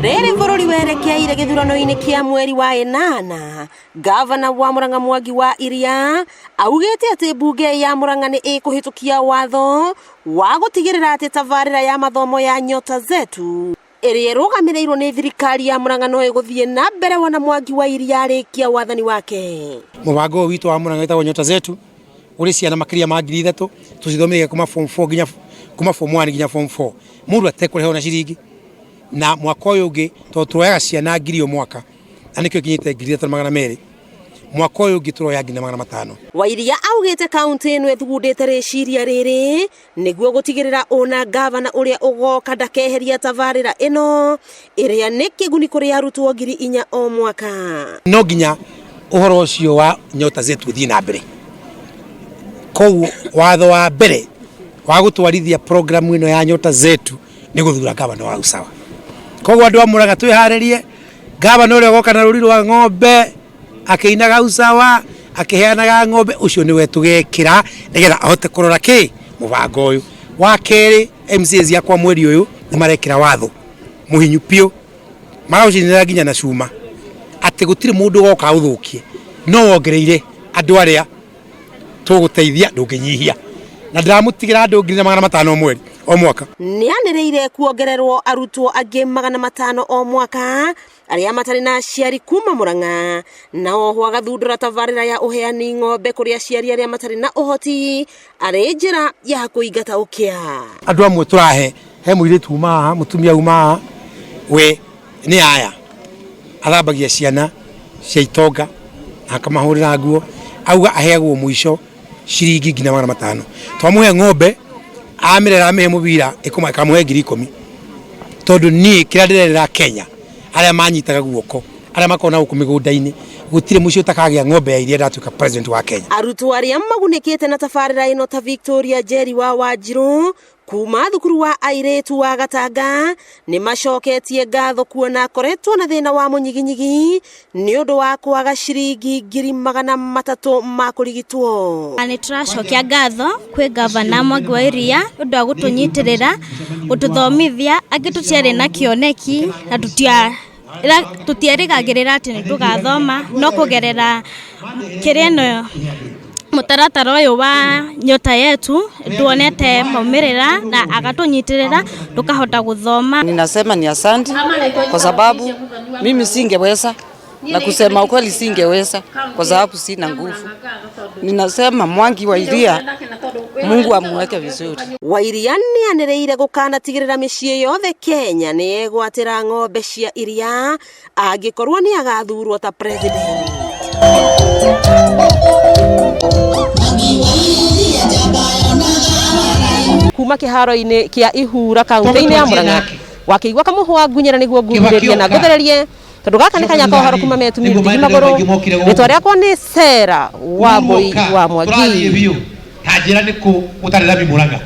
Rĩrĩ bũrũri werekeire gĩthurano-inĩ kĩa mweri wa ĩnana, gavana wa Murang'a Mwangi wa Iria augĩte atĩ mbunge ya Murang'a nĩ ĩkũhĩtũkia watho wa gũtigĩrĩra atĩ tabarĩra ya mathomo ya Nyota Zetu ĩrĩa ĩrũgamĩrĩirwo nĩ thirikari ya Murang'a no ĩgũthiĩ na mbere wona Mwangi wa Iria arĩkia wathani wake. Mũbango ũyũ witũ wa Murang'a wĩtagwo Nyota Zetu, ũrĩ ciana makĩria ma 3000 tũcithomithia kuma form 4 nginya kuma form 1 nginya form 4, mũndũ atekũrĩha ona ciringi. Na mwaka ũyũ ũngĩ, tondũ tuoyaga ciana 1000 o mwaka na nĩkĩo ikinyĩte 3200, mwaka ũyũ ũngĩ tũroya 1500. Wairia augĩte kaunti ĩno ĩthugundĩte rĩciria rĩrĩ nĩguo gũtigĩrĩra ona gavana ũrĩa ũgoka ndakeheria tabarĩra ĩno ĩrĩa nĩ kĩguni kũrĩ arutwo 4000 o mwaka. No nginya ũhoro ũcio wa Nyota Zetu ũthiĩ na mbere. Koguo watho wa mbere wa gũtwarithia programu ĩno ya Nyota Zetu nĩ gũthura gavana wa usawa. Koguo andũ a Murang'a twĩharĩrie, gavana ũrĩa ũgoka na rũri rwa ng'ombe akĩinaga usawa akĩheanaga ng'ombe, ũcio nĩwe tũgekĩra nĩgetha ahote kũrora kĩ mũbango ũyũ. Wa kerĩ, MCAs akwa mweri ũyũ nĩ marekĩra watho mũhinyu biũ, maraũcinĩra nginya na cuma atĩ gũtirĩ mũndũ ũgoka ũthũkie, no wongereire andũ arĩa tũgũteithia, ndũngĩnyihia, na ndĩramũtigĩra andũ 1500 o mweri o mwaka. Nĩanĩrĩire kuongererwo arutwo angĩ 500 o mwaka arĩa matarĩ na aciari kuma Murang'a, na oho agathundũra tabarĩra ya ũheani ng'ombe kũrĩ aciari arĩa matarĩ na ũhoti arĩ njĩra ya kũingata ũkĩa. Andũ amwe tũrahe, he mũirĩtu uma haha, mũtumia uma haha, we nĩ aya athambagia ciana cia itonga na akamahũrĩra nguo, auga aheagwo mũico ciringi 1500. Twamũhe ng'ombe amĩrera amĩhe mũbira ĩkamũhe 10,000, tondũ niĩ kĩrĩa ndĩrerera Kenya, arĩa manyitaga guoko, arĩa makoragwo na gũkũ mĩgũnda-inĩ, gũtirĩ mũciĩ ũtakagĩa ng'ombe ya iria ndatuĩka president wa Kenya. Arutwo arĩa magunĩkĩte na tabarĩra ĩno ta Victoria Njeri wa Wanjirũ kuma thukuru wa airĩtu wa Gatanga nĩ macoketie ngatho kuona akoretwo na thĩna wa mũnyiginyigi nĩ ũndũ wa kwaga ciringi 300,000 ma kũrigitwo. Nĩ tũracokia ngatho kwĩ gavana Mwangi wa Iria ũndũ wa gũtũnyitĩrĩra, gũtũthomithia, angĩ tũtiarĩ na kĩoneki na tũtierĩgagĩrĩra atĩ nĩ tũgathoma, no kũgerera kĩrĩa ĩno mũtaratara ũyũ wa Nyota Yetu tuonete maumĩrĩra na agatũnyitĩrĩra tukahota gũthoma. Ninasema ni asante kwa sababu mimi singeweza, na kusema ukweli singeweza kwa sababu sina nguvu. Ninasema Mwangi wa Iria, Mungu amuweke vizuri. Wairia nĩanĩrĩire gũkanatigĩrĩra mĩciĩ yothe Kenya nĩ ĩgwatĩra ng'ombe cia iria angĩkorwo nĩ agathurwo ta president. Kuma kĩharo-inĩ kĩa Ihura kaunti-inĩ ya Murang'a, wakĩigua kamũhwa ngunyĩra nĩguo nguhĩrĩrie na ngũthererie, tondũ gaka nĩ kanya ka ũhoro kuma metumiri ndigi magũrũ. Rĩtwa rĩakwa nĩ Sera Wambui wa Mwangi. Ta njĩra nĩ kũ gũtarĩ rami Murang'a.